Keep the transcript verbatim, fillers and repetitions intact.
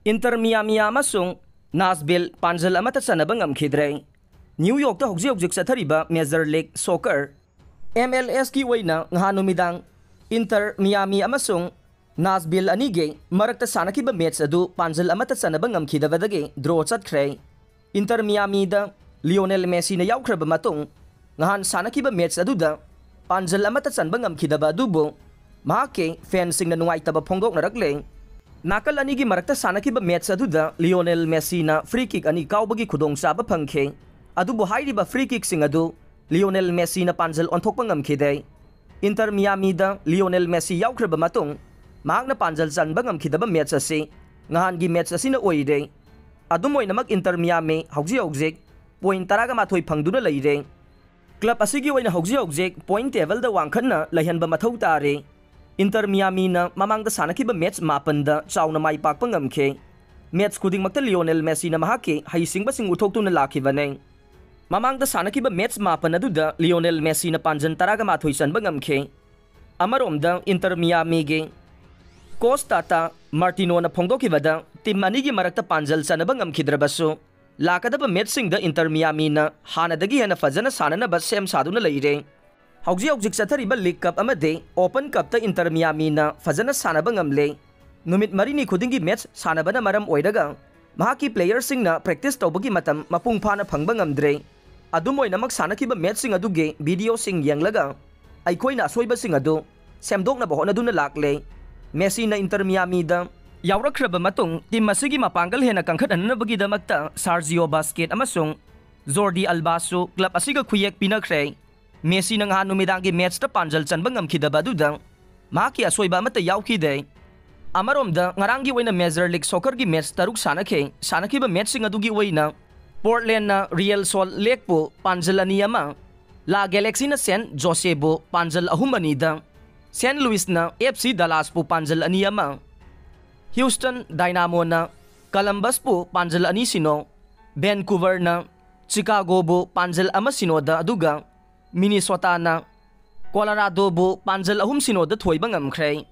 Enter ꯃꯤꯌꯥꯃꯤ ꯑꯃꯁꯨꯡ ꯅꯥꯁꯚꯤꯜ ꯄꯥꯟꯖꯜ ꯑꯃꯠꯇ ꯆꯟꯅꯕ ꯉꯝꯈꯤꯗ꯭ꯔꯦ꯫ ꯅ꯭ꯌꯨ ꯌꯣꯔꯛꯇ ꯍꯧꯖꯤꯛ ꯍꯧꯖꯤꯛ ꯆꯠꯊꯔꯤꯕ major league soccer, M L ꯑꯦꯁꯀꯤ ꯑꯣꯏꯅ ꯉꯍꯥꯟ ꯅꯨꯃꯤꯗꯥꯡ ꯏꯟꯇꯔ ꯃꯤꯌꯥꯃꯤ ꯑꯃꯁꯨꯡ ꯅꯥꯁꯚꯤꯜ ꯑꯅꯤꯒꯤ ꯃꯔꯛꯇ ꯁꯥꯟꯅꯈꯤꯕ ꯃꯦꯠꯆ ꯑꯗꯨ ꯄꯥꯟꯖꯜ ꯑꯃꯠꯇ ꯆꯟꯅꯕ ꯉꯝꯈꯤꯗꯕꯗꯒꯤ ꯗ꯭ꯔꯣ ꯆꯠꯈ꯭ꯔꯦ꯫ ꯏꯟꯇꯔ ꯃꯤꯌꯥꯃꯤꯗ ꯂꯤꯑꯣꯅꯦꯜ ꯃꯦꯁꯤꯅ ꯌꯥꯎꯈ꯭ꯔꯕ ꯃꯇꯨꯡ, ꯉꯍꯥꯟ ꯁꯥꯟꯅꯈꯤꯕ ꯃꯦꯠꯆ ꯑꯗꯨꯗ ꯄꯥꯟꯖꯜ ꯑꯃꯠꯇ ꯆꯟꯕ ꯉꯝꯈꯤꯗꯕ ꯑꯗꯨꯕꯨ ꯃꯍꯥꯛꯀꯤ ꯐꯦꯟꯁꯤꯡꯅ ꯅꯨꯡꯉꯥꯏꯇꯕ ꯐꯣꯡꯗꯣꯛꯅꯔꯛꯂꯦ꯫ ꯅꯥꯀꯜ ꯑꯅꯤꯒꯤ ꯃꯔꯛꯇ ꯁꯥꯟꯅꯈꯤꯕ ꯃꯦꯠꯆ ꯑꯗꯨꯗ ꯂꯤꯑꯣꯅꯦꯜ ꯃꯦꯁꯤꯅ ꯐ꯭ꯔꯤ ꯀꯤꯛ ꯑꯅꯤ ꯀꯥꯎꯕꯒꯤ ꯈꯨꯗꯣꯡꯆꯥꯕ ꯐꯪꯈꯤ, ꯑꯗꯨꯕꯨ ꯍꯥꯏꯔꯤꯕ ꯐ꯭ꯔꯤ ꯀꯤꯛꯁꯤꯡ ꯑꯗꯨ ꯂꯤꯑꯣꯅꯦꯜ ꯃꯦꯁꯤꯅ ꯄꯥꯟꯖꯜ ꯑꯣꯟꯊꯣꯛꯄ ꯉꯝꯈꯤꯗꯦ꯫ ꯏꯟꯇꯔ ꯃꯤꯌꯥꯃꯤꯗ ꯂꯤꯑꯣꯅꯦꯜ ꯃꯦꯁꯤ ꯌꯥꯎꯈ꯭ꯔꯕ ꯃꯇꯨꯡ, ꯃꯍꯥꯛꯅ ꯄꯥꯟꯖꯜ ꯆꯟꯕ ꯉꯝꯈꯤꯗꯕ ꯃꯦꯠꯆ ꯑꯁꯤ ꯉꯍꯥꯟꯒꯤ ꯃꯦꯠꯆ ꯑꯁꯤꯅ ꯑꯣꯏꯔꯦ꯫ ꯑꯗꯨꯝ ꯑꯣꯏꯅꯃꯛ, ꯏꯟꯇꯔ ꯃꯤꯌꯥꯃꯤ ꯍꯧꯖꯤꯛ ꯍꯧꯖꯤꯛ ꯄꯣꯏꯟ ꯇꯔꯥꯒ ꯃꯥꯊꯣꯏ ꯐꯪꯗꯨꯅ ꯂꯩꯔꯦ꯫ ꯀ꯭ꯂꯕ ꯑꯁꯤꯒꯤ ꯑꯣꯏꯅ ꯍꯧꯖꯤꯛ ꯍꯧꯖꯤꯛ ꯄꯣꯏꯟ ꯇꯦꯕꯜꯗ ꯋꯥꯡꯈꯠꯅ ꯂꯩꯍꯟꯕ ꯃꯊꯧ ꯇꯥꯔꯦ꯫ ꯏꯟꯇꯔ ꯃꯤꯌꯥꯃꯤꯅ ꯃꯃꯥꯡꯗ ꯁꯥꯟꯅꯈꯤꯕ ꯃꯦꯠꯆ ꯃꯥꯄꯟꯗ ꯆꯥꯎꯅ ꯃꯥꯏ ꯄꯥꯛꯄ ꯉꯝꯈꯤ꯫ ꯃꯦꯠꯆ ꯈꯨꯗꯤꯡꯃꯛꯇ ꯂꯤꯑꯣꯅꯦꯜ ꯃꯦꯁꯤꯅ ꯃꯍꯥꯛꯀꯤ ꯍꯩꯁꯤꯡꯕꯁꯤꯡ ꯎꯠꯊꯣꯛꯇꯨꯅ ꯂꯥꯛꯈꯤꯕꯅꯤ꯫ ꯃꯃꯥꯡꯗ ꯁꯥꯟꯅꯈꯤꯕ ꯃꯦꯠꯆ ꯃꯥꯄꯟ ꯑꯗꯨꯗ ꯂꯤꯑꯣꯅꯦꯜ ꯃꯦꯁꯤꯅ ꯄꯥꯟꯖꯜ ꯇꯔꯥꯒ ꯃꯥꯊꯣꯏ ꯆꯟꯕ ꯉꯝꯈꯤ꯫ ꯑꯃꯔꯣꯝꯗ, ꯏꯟꯇꯔ ꯃꯤꯌꯥꯃꯤꯒꯤ ꯀꯣꯆ ꯇꯥꯇꯥ ꯃꯥꯔꯇꯤꯅꯣꯅ ꯐꯣꯡꯗꯣꯛꯈꯤꯕꯗ, ꯇꯤꯝ ꯑꯅꯤꯒꯤ ꯃꯔꯛꯇ ꯄꯥꯟꯖꯜ ꯆꯟꯅꯕ ꯉꯝꯈꯤꯗ꯭ꯔꯕꯁꯨ, ꯂꯥꯛꯀꯗꯕ ꯃꯦꯠꯆꯁꯤꯡꯗ ꯏꯟꯇꯔ ꯃꯤꯌꯥꯃꯤꯅ ꯍꯥꯟꯅꯗꯒꯤ ꯍꯦꯟꯅ ꯐꯖꯅ ꯁꯥꯟꯅꯅꯕ ꯁꯦꯝ ꯁꯥꯗꯨꯅ ꯂꯩꯔꯦ꯫ ꯍꯧꯖꯤꯛ ꯍꯧꯖꯤꯛ ꯆꯠꯊꯔꯤꯕ ꯂꯤꯒ ꯀꯞ ꯑꯃꯗꯤ ꯑꯣꯄꯟ ꯀꯞꯇ ꯏꯟꯇꯔ ꯃꯤꯌꯥꯃꯤꯅ ꯐꯖꯅ ꯁꯥꯟꯅꯕ ꯉꯝꯂꯦ꯫ ꯅꯨꯃꯤꯠ ꯃꯔꯤꯅꯤ ꯈꯨꯗꯤꯡꯒꯤ ꯃꯦꯠꯆ ꯁꯥꯟꯅꯕꯅ ꯃꯔꯝ ꯑꯣꯏꯔꯒ ꯃꯍꯥꯛꯀꯤ ꯄ꯭ꯂꯦꯌꯔꯁꯤꯡꯅ ꯄ꯭ꯔꯦꯛꯇꯤꯁ ꯇꯧꯕꯒꯤ ꯃꯇꯝ ꯃꯄꯨꯡ ꯐꯥꯅ ꯐꯪꯕ ꯉꯝꯗ꯭ꯔꯦ꯫ ꯑꯗꯨꯝ ꯑꯣꯏꯅꯃꯛ, ꯁꯥꯟꯅꯈꯤꯕ ꯃꯦꯠꯆꯁꯤꯡ ꯑꯗꯨꯒꯤ ꯚꯤꯗꯤꯑꯣꯁꯤꯡ ꯌꯦꯡꯂꯒ ꯑꯩꯈꯣꯏꯅ ꯑꯁꯣꯏꯕꯁꯤꯡ ꯑꯗꯨ ꯁꯦꯝꯗꯣꯛꯅꯕ ꯍꯣꯠꯅꯗꯨꯅ ꯂꯥꯛꯂꯦ꯫ ꯃꯦꯁꯤꯅ ꯏꯟꯇꯔ ꯃꯤꯌꯥꯃꯤꯗ ꯌꯥꯎꯔꯛꯈ꯭ꯔꯕ ꯃꯇꯨꯡ, ꯇꯤꯝ ꯑꯁꯤꯒꯤ ꯃꯄꯥꯡꯒꯜ ꯍꯦꯟꯅ ꯀꯟꯈꯠꯍꯟꯅꯕꯒꯤꯗꯃꯛꯇ ꯁꯥꯔꯖꯤꯑꯣ ꯕꯥꯁꯀꯦꯠ ꯑꯃꯁꯨꯡ ꯖꯣꯔꯗꯤ ꯑꯜꯕꯥꯁꯨ ꯀ꯭ꯂꯕ ꯑꯁꯤꯒ ꯈꯨꯌꯦꯛ ꯄꯤꯅꯈ꯭ꯔꯦ꯫ ꯃꯦꯁꯤꯅ ꯉꯍꯥꯟ ꯅꯨꯃꯤꯗꯥꯡꯒꯤ ꯃꯦꯠꯆꯇ ꯄꯥꯟꯖꯜ ꯆꯟꯕ ꯉꯝꯈꯤꯗꯕ ꯑꯗꯨꯗ ꯃꯍꯥꯛꯀꯤ ꯑꯁꯣꯏꯕ ꯑꯃꯠꯇ ꯌꯥꯎꯈꯤꯗꯦ꯫ ꯑꯃꯔꯣꯝꯗ, ꯉꯔꯥꯡꯒꯤ ꯑꯣꯏꯅ ꯃꯦꯖꯔ ꯂꯤꯒ ꯁꯣꯀꯔꯒꯤ ꯃꯦꯠꯆ ꯇꯔꯨꯛ ꯁꯥꯟꯅꯈꯤ꯫ ꯁꯥꯟꯅꯈꯤꯕ ꯃꯦꯠꯆꯁꯤꯡ ꯑꯗꯨꯒꯤ ꯑꯣꯏꯅ, ꯄꯣꯔꯇꯂꯦꯟꯅ ꯔꯤꯌꯦꯜ ꯁꯣꯜ ꯂꯦꯛꯄꯨ ꯄꯥꯟꯖꯜ ꯑꯅꯤ ꯑꯃ, ꯂꯥ ꯒꯦꯂꯦꯛꯁꯤꯅ ꯁꯦꯟ ꯖꯣꯁꯦꯕꯨ ꯄꯥꯟꯖꯜ ꯑꯍꯨꯝ ꯑꯅꯤꯗ, ꯁꯦꯟ ꯂꯨꯏꯁꯅ ꯑꯦꯐ ꯁꯤ ꯗꯂꯥꯁꯄꯨ ꯄꯥꯟꯖꯜ ꯑꯅꯤ ꯑꯃ, ꯍ꯭ꯌꯨꯁꯇꯟ ꯗꯥꯏꯅꯥꯃꯣꯅ ꯀꯂꯝꯕꯁꯄꯨ ꯄꯥꯟꯖꯜ ꯑꯅꯤ ꯁꯤꯅꯣ, ꯚꯦꯟꯀꯨꯚꯔꯅ ꯆꯤꯀꯥꯒꯣꯕꯨ ꯄꯥꯟꯖꯜ ꯑꯃ ꯁꯤꯅꯣꯗ, ꯑꯗꯨꯒ ꯃꯤꯅꯤꯁꯣꯇꯥꯅ ꯀꯣꯂꯣꯔꯥꯗꯣꯕꯨ ꯄꯥꯟꯖꯜ ꯑꯍꯨꯝ ꯁꯤꯅꯣꯗ ꯊꯣꯏꯕ ꯉꯝꯈ꯭ꯔꯦ꯫